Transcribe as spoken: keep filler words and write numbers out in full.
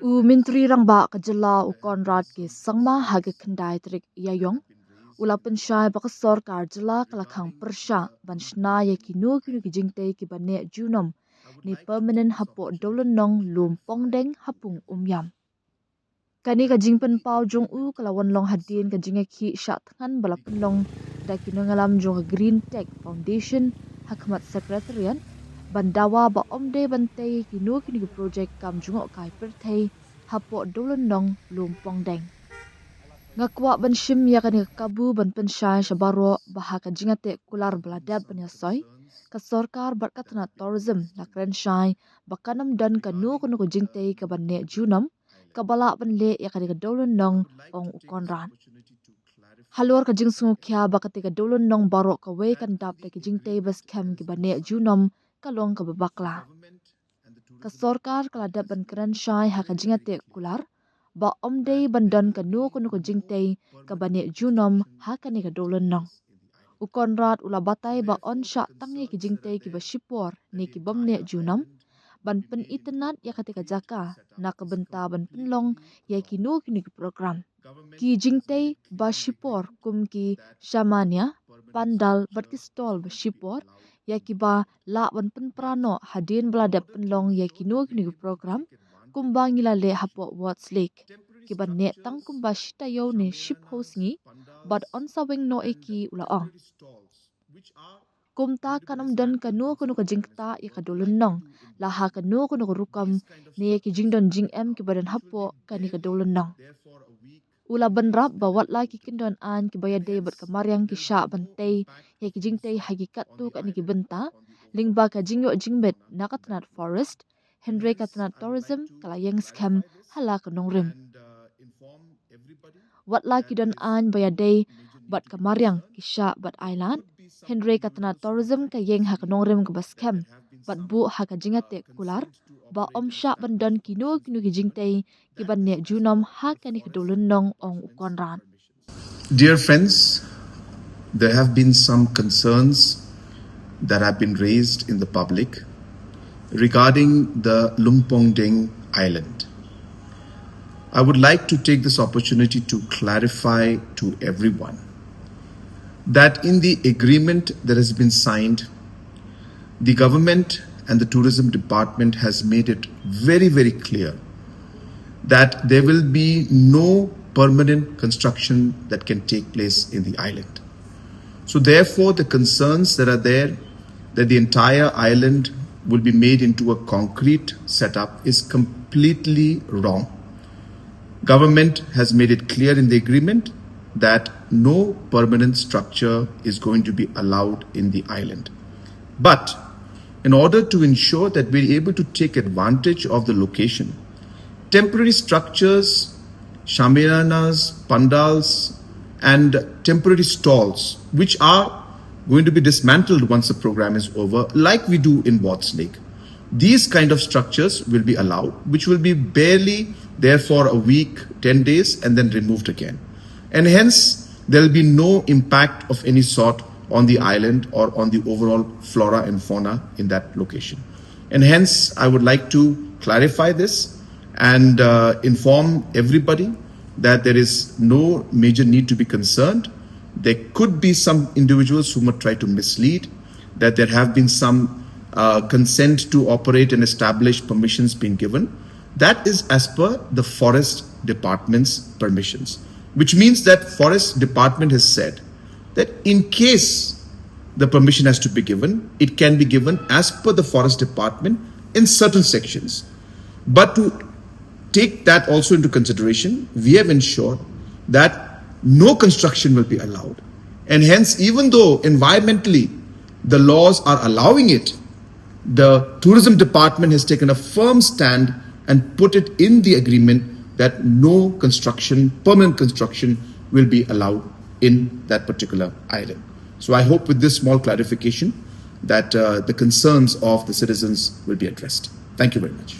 U Myntri Rangbah ka jylla u Conrad K Sangma ha ka khyndai tarik Ïaïong u la pynshai ba ka sorkar jylla ka la khang pyrshah ban shna ïa kino kino ki jingtei kiba neh junom ne permanent hapoh Dowlynnong Lumpongdeng ha Pung Umïam. Kane ka jingpynpaw jong u ka la wan long hadien ka jingïakhih shah thngan ba la pynlong da ki nongïalam jong ka Green Tech Foundation ha khmat Secretariat ban dawa ba ym dei ban tei kino kino ki projek kam jngohkai pyrthei hapoh Dowlynnong Lumpongdeng. Nga kwah ban shim ïa kane ka kabu ban pynshai sha baroh ba ha ka jingïateh kular ba la dep ban ïasoi, ka sorkar bad ka tnat tourism la kren shai ba kan ym don kano kano ka jingtei kaba neh junom kaba lah ban leh ïa kane ka Dowlynnong, ong u Conrad. Halor ka jingsngewkhia ba kata ka Dowlynnong baroh kawei kan dap da ki jingtei ba skhem kiba neh junom, ka long kaba bakla. Ka sorkar ka la dep ban kren shai ha ka jingïateh kular ba ym dei ban don kano kano ka jingtei kaba neh junom ha kane ka Dowlynnong. U Conrad u la batai ba yn shah tang ïa ki jingtei kiba shipor ne ki bym neh junom ban pynitynnad ïa kata ka jaka na ka bynta ban pynlong ïa kino kino ki program. Ki jingtei ba shipor kum ki shamania, pandal bad ki stall ba shipor ïa kiba lah ban pynpra noh hadien ba la dep pynlong ïa kino kino ki program kumba ngi la leh hapoh Wards Lake, kiba neh tang kumba shi taïew ne shiphew sngi bad yn sa weng noh ïa ki, u la ong. Kumta kan ym don kano kano ka jingktah ïa ka Dowlynnong la ha kano kano ka rukom ne ïa ki jingdon jingem kiba don hapoh kane ka Dowlynnong. U la bynrap ba wat la ki kyndon aiñ kiba ïadei bad ka mariang ki shah ban tei ïa ki jingtei ha ki katto katne ki bynta lyngba ka jingïoh jingmit na ka tnat Forest, hynrei ka tnat Tourism ka la ïeng skhem ha la ka nongrim. Wat la ki don aiñ ba ïadei bad ka mariang ki shah bad ailad, hynrei ka tnat Tourism ka ïeng ha ka nongrim kaba skhem bad buh ha ka jingïateh kular ba ym shah ban don kino kino ki jingtei kiba neh junom ha kane ka Dowlynnong, ong u Conrad. Dear friends, there have been some concerns that have been raised in the public regarding the Lumpongdeng Island. I would like to take this opportunity to clarify to everyone that in the agreement that has been signed, the government and the tourism department has made it very, very clear that there will be no permanent construction that can take place in the island. So therefore, the concerns that are there, that the entire island will be made into a concrete setup, is completely wrong. Government has made it clear in the agreement that no permanent structure is going to be allowed in the island. But in order to ensure that we're able to take advantage of the location, temporary structures, shamianas, pandals, and temporary stalls, which are going to be dismantled once the program is over, like we do in Wards Lake, these kind of structures will be allowed, which will be barely there for a week, ten days, and then removed again. And hence, there will be no impact of any sort on the island or on the overall flora and fauna in that location. And hence, I would like to clarify this and uh, inform everybody that there is no major need to be concerned. There could be some individuals who might try to mislead that there have been some uh, consent to operate and establish permissions being given. That is as per the forest department's permissions, which means that forest department has said that in case the permission has to be given, it can be given as per the forest department in certain sections. But to take that also into consideration, we have ensured that no construction will be allowed. And hence, even though environmentally the laws are allowing it, the tourism department has taken a firm stand and put it in the agreement that no construction, permanent construction, will be allowed in that particular island. So I hope with this small clarification that uh, the concerns of the citizens will be addressed. Thank you very much.